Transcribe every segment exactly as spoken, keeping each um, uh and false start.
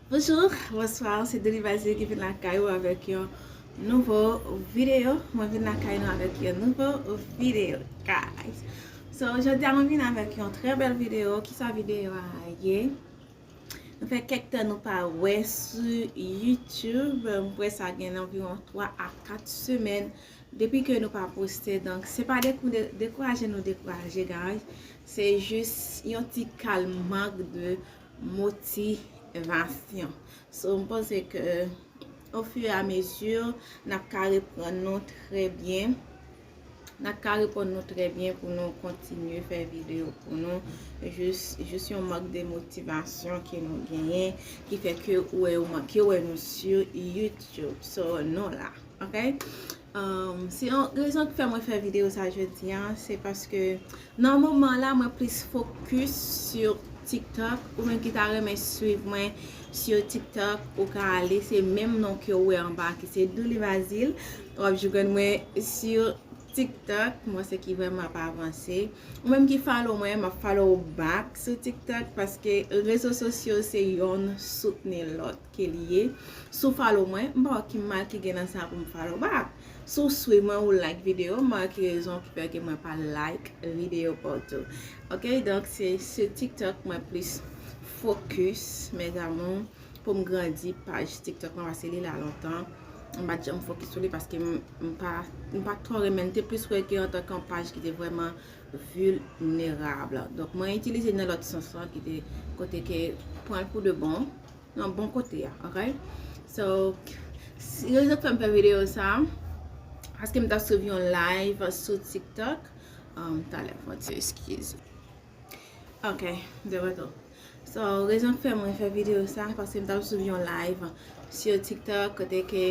Bonjou, bonswa, se Douli Bazil ki vin lakay ou avèk yon nouvo videyo. Mwen vin lakay nou avèk yon nouvo videyo, guys. So, jodi a mwen vin avèk yon trè bèl videyo. Kisa videyo a ye? Nou fè kèk tan nou pa wè sou YouTube. Mwen kwè sa gen anviwon twa a kat semèn depi ke nou pa poste. Donk, se pa dekou-, de-, dekouraje nou dekouraje, guys. Se jis yon ti kal mank de motivasyon. So, m panse ke, ofiramezi, n ap ka reprann nou trè byen. N ap ka reprann nou trè byen pou nou kontinye fè videyo pou nou. Jis, jis yon mank de motivasyon ke nou genyen, ki fè ke ou wè, ou manke wè nou sou YouTube. So, nou la, ok? Um, se yon rezon ki fè mwen fè videyo sa jodi a, se paske nan moman la, mwen plis fokis sou TikTok. Ou menm ki ta renmen swiv mwen sou TikTok, ou ka ale, se menm non ke w wè anba ki se Douli Bazil. W ap jwenn mwen sou TikTok, mwen se ki vrèman ap avanse. Ou menm ki follow mwen, m ap follow ou back sou TikTok, paske rezo sosyo se yonn soutni lòt ke li ye. Si w follow mwen, m pa wè ki mal ki gen nan sa pou m follow back. Si w swiv mwen, ou like videyo, m pa wè ki rezon ki fè ke mwen pa like videyo pa w tou. Ok, donk se sou TikTok mwen plis fokis, mes amours, pou m grandi paj TikTok mwen, paske li la lontan. M pa t janm fokis sou li paske m, m pa, m pa twò renmen, m te plis wè ke antanke yon paj ki te vrèman vilnerab. Donk, mwen itilize nan lòt sans lan ki te kote ke pran l pou de bon, nan bon kote a, ok? So, si, rezon k fè m fè videyo sa, paske m t ap swiv yon live sou TikTok, um, talè, fò ti eskize. Ok, de retour. So, rezon k fè mwen fè videyo sa, paske m t ap swiv yon live sou TikTok, kote ke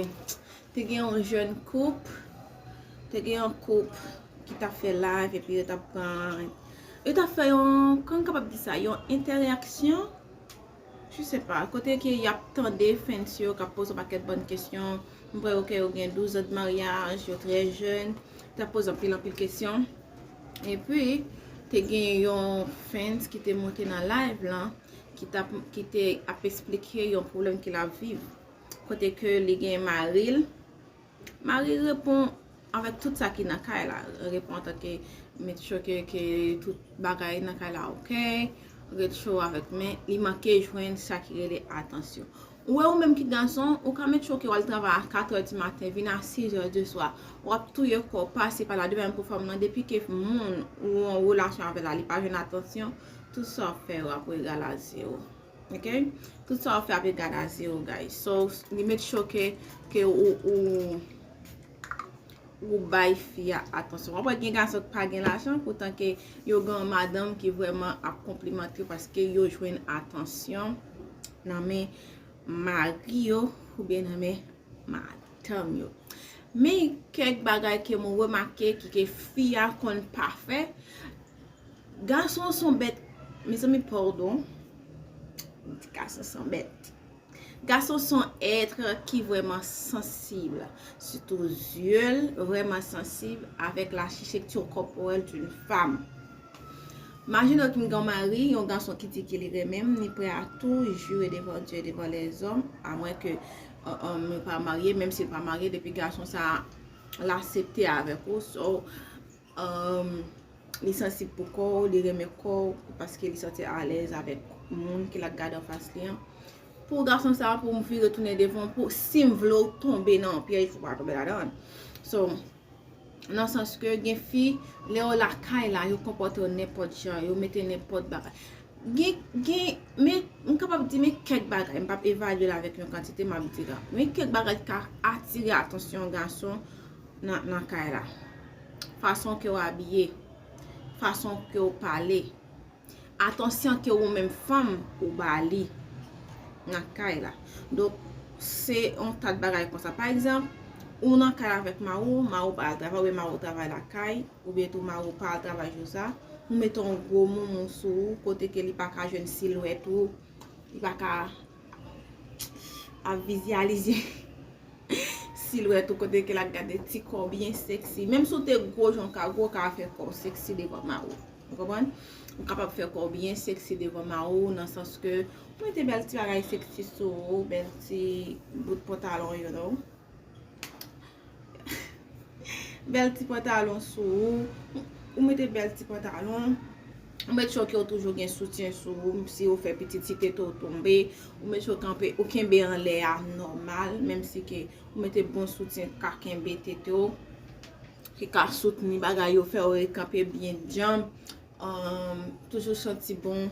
te gen yon jèn koup, te gen yon koup ki t ap fè live, epi yo t ap pran, yo t ap fè yon, kòman m kapab di sa, yon entèraksyon, je sais pas, kote ke y ap tande fans yo k ap poze yon pakèt bann kesyon. M wè ke yo gen douz an de maryaj, yo trè jèn, t ap poze anpil, anpil kesyon. Epi, te gen yon fans ki te monte nan live lan, ki t ap, ki te ap eksplike yon pwoblèm ke l ap viv. Kote ke li gen mari l, mari l reponn avèk tout sa ki nan kay la. Reponn antanke make sure ke, ke tout bagay nan kay la ok. Make sure avèk, men li manke jwenn sa ki rele atansyon. Ou wè, ou menm ki gason, ou ka make sure ke w al travay a katrè di maten, vin a sizè de swa. W ap touye kò w, pase pa la. De menm pou fanm nan, depi ke moun ou an relasyon avè l la, li pa jwenn atansyon, tout sa w ap fè yo ap egal a zewo. Ok? Tout sa w ap fè ap egal a zewo, guys. So, li make sure ke, ke ou, ou, ou bay fi a atansyon. W ap wè gen gason k pa gen lajan, poutan ke yo gen yon madanm ki vrèman ap konplimante yo paske yo jwenn atansyon nan men mari yo oubyen nan men madanm yo. Men kèk bagay ke mwen remake ki ke fi a konn pa fè. Gason se yon bèt, mezanmi, padon. M di gason se yon bèt. Gason se yon èt ki vrèman sansib, sitou zye l vrèman sansib avèk la chichekti kòporèl d'une femme. Imajine w ki gen yon mari, yon gason ki di ke li renmen m, li prè a tou jire devan Dye, devan lèzòm, amwen ke, euh, euh, nou pa marye, menm si l pa marye, depi gason sa l aksepte avèk ou, so, um, li sansib pou kò w, li renmen kò w, paske li santi alèz avèk moun ke l ap gade anfas li an. Pou gason sa, pou m vire tounen devan, pou, si m vle w tonbe nan yon pyèj, ou pa tonbe ladan l. So, nan sans ke gen fi, lè yo lakay la, yo konpòte yo nenpòt jan, yo mete nenpòt bagay. Gen, gen, men, m kapab di, men kèk bagay, m p ap evalye l avèk yon kantite, m ap di la. Men kèk bagay ki ka atire atansyon gason nan, nan kay la. Fason ke w abiye, fason ke w pale, atansyon ke ou menm fanm ou ba li nan kay la. Donk, se yon ta de bagay konsa. Pa egzanp, ou nan kay la avèk mari w, mari w pa al travay, oubyen mari w travay lakay, oubyen tou mari w pa al travay jou sa, ou mete yon gwo moumou sou ou, kote ke li pa ka jwenn silwèt ou, li pa ka ap vizyalize silwèt ou, kote ke l ap gade ti kò w byen seksi. Menm si w te gwo jan w ka gwo, w ka fè kò w seksi devan mari w. Konprann? Ou kapab fè kò w byen seksi devan mari w, nan sans ke ou mete bèl ti bagay seksi sou ou, bèl ti bout pantalon, you know. Bèl ti pantalon sou ou, ou mete bèl ti pantalon, ou make sure ke ou toujou gen soutyen sou ou, si ou fè pitit, si tete w tonbe, ou make sure kanpe, ou kenbe anlè a nòmal, menm si ke ou mete bon soutyen k ka kenbe tete w, ki ka soutni bagay yo, fè w ret kanpe byen djanm, um, toujou santi bon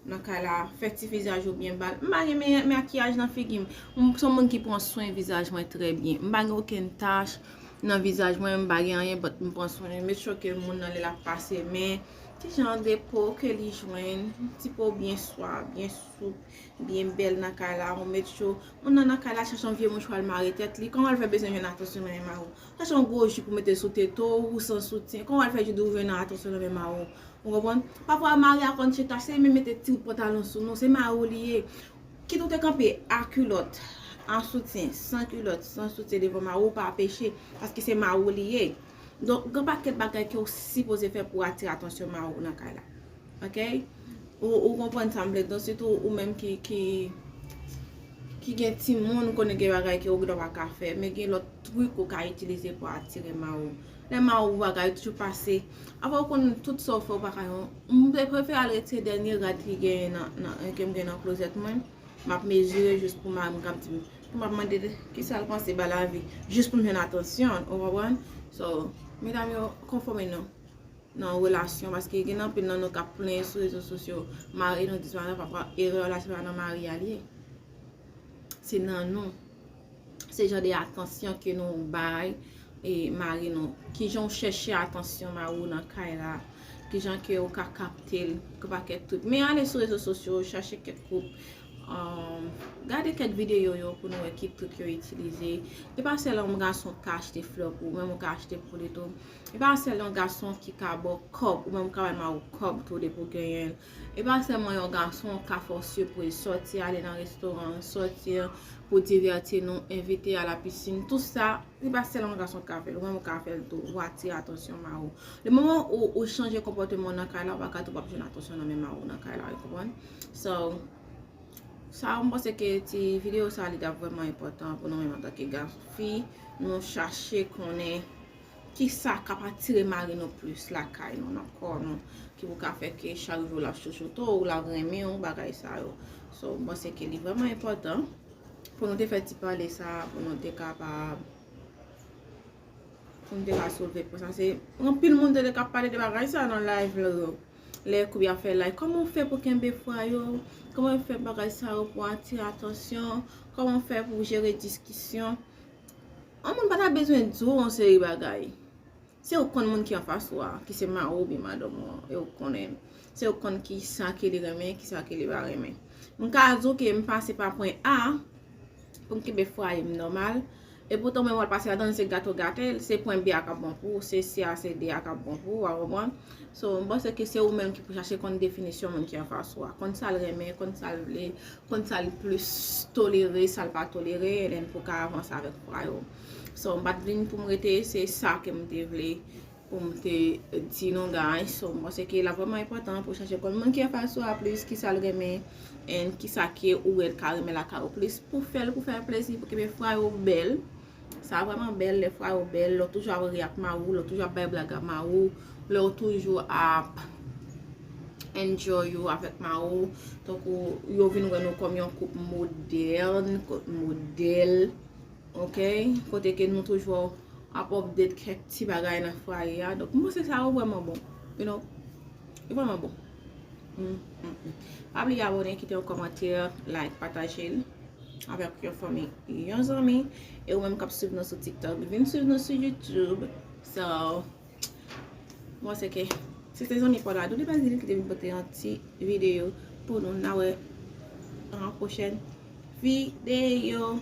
nan kay la, fè ti vizaj ou byen bal. M pa gen me- makiyaj nan figi m. M se yon moun ki pran swen vizaj mwen trè byen. M pa gen okenn tach nan vizaj mwen, m pa gen anyen, but m pran swen. M make sure ke moun nan lè l ap pase men, ti jan de po ke li jwenn, ti po byen swav, byen soup, byen bèl nan kay la. Ou make sure moun nan nan kay la chache yon vye mouchwa l mare tèt li. Kòman l fè bezwen jwenn atansyon nan men mari w? Chache yon gwo jip ou mete sou tete w, ou san soutyen. Kòman l fè jwenn atansyon nan men mari w? Ou konprann? Pafwa mari a konn chita, se menm mete ti bout pantalon sou nou, se mari w li ye. Kit ou te kanpe a kilòt, an soutyen, san kilòt, san soutyen devan mari w, pa peche, paske se mari w li ye. Donk, gen pakèt bagay ke w sipoze fè pou atire atansyon mari w nan kay la. Oke? Ou, ou konprann sa m vle di, sitou ou menm ki, ki, ki gen timoun, ou konnen gen bagay ke ou gendwa pa ka fè, men gen lòt trik ou ka itilize pou atire mari w. Lè mari w bagay toujou pase, apre ou konn tout sa w fè ou pa ka yon, m te prefere al retire dènye rad ki genyen nan, nan, ke m gen nan klozèt mwen. M ap mezire jis pou mari m ka di m, pou m ap mande kisa l panse ba lavi, jis pou m jwenn atansyon, ou konprann? So, medam yo, konfòme nou nan relasyon, paske gen anpil nan nou k ap plenyen sou rezo sosyo, mari nou disparèt, papa, erè la se pa nan mari a li ye. Se nan nou. Se jan de atansyon ke nou bay e mari nou. Kijan w chèche atansyon mari w nan kay la? Kijan ke w ka kapte l? Gen pakèt trik. Men ale sou rezo sosyo, chache kèk koup. Um, gade kèk videyo yo pou nou wè ki trik yo itilize. E pa sèl yon gason ka achte flè pou ou, menm ou ka achte pou li tou. E pa sèl yon gason ki ka ba w kòb, ou menm ou ka bay mari w kòb tou depi w genyen l. E pa sèlman yon gason ka fè w sipriz, sòti ale nan restoran, sòti pou divèti nou, envite al a pisin, tout sa, se pa sèlman yon gason k ka fè l, ou menm ou ka fè l tou, ou atire atansyon mari w. Le moman ou, ou chanje konpòteman w nan kay la, ou pa ka tou p ap jwenn atansyon nan men mari w nan kay la, ou konprann? So, sa, m panse ke ti videyo sa, li t ap vrèman enpòtan pou nou menm antanke gason, fi, nou chache konnen kisa k ap atire mari nou plis lakay nou, nan kò nou, ki pou ka fè ke chak jou l ap chouchoute w, l ap renmen w, bagay sa yo. So, m panse ke li vrèman enpòtan pou nou te fè ti pale sa, pou nou te kapab, pou nou te ka soulve pwen sa. Se anpil moun te, te ka pale de bagay sa nan live la yo. Lè koup y ap fè live, kòman w fè pou kenbe fwa yo? Kòman w fè bagay sa yo pou atire atansyon? Kòman w fè pou jere diskisyon? Yon moun pa ta bezwen di w yon seri bagay. Se ou konn moun ki anfas ou a, ki se mari w oubyen madanm ou an, e ou konnen. Se ou konn kisa ke li renmen, kisa ke li pa renmen. M ka di w ke m pase pa pwen A pou m kenbe fwaye m nòmal. E poutan mwen m al pase ladan l, se gato gate l, se pwen B a k ap bon pou ou, se C a, se D a k ap bon pou ou, w a konprann? So, m panse ke se ou menm ki pou chache konn definisyon moun ki anfas ou a, konn sa l renmen, konn sa l vle, konn sa l plis tolere, sa l pa tolere, and then pou ka avanse avèk fwaye w. So, m pa t vin pou m rete, se sa ke m te vle pou m te di nou, guys. So, m panse ke l ap vrèman enpòtan pou chache konn moun ki anfas ou a plis, kisa l renmen, and kisa ke ou wè l ka renmen lakay ou plis, pou fè l, pou fè l plezi, pou kenbe fwaye w bèl. Sa vrèman bèl, lè fwaye w bèl, lè w toujou ap ri ak mari w, lè w toujou ap bay blag ak mari w, lè w toujou ap enjoy ou avèk mari w. Tankou yo vin wè nou kòm yon koup modèn, koup modèl, oke? Kote ke nou toujou ap update kèk ti bagay nan fwaye a. Donk, m panse sa yo vrèman bon, you know, yo vrèman bon. Mm, mm, mm. Pa bliye abòne, kite yon kòmantè, like, pataje l avèk yon fanmi, yon zanmi. E ou menm k ap swiv nou sou TikTok, vin swiv nou sou YouTube. So, m panse ke se te zanmi pa w la, Doudou Bazil, ki te vin pote yon ti videyo pou nou. N a wè nan yon pwochèn videyo.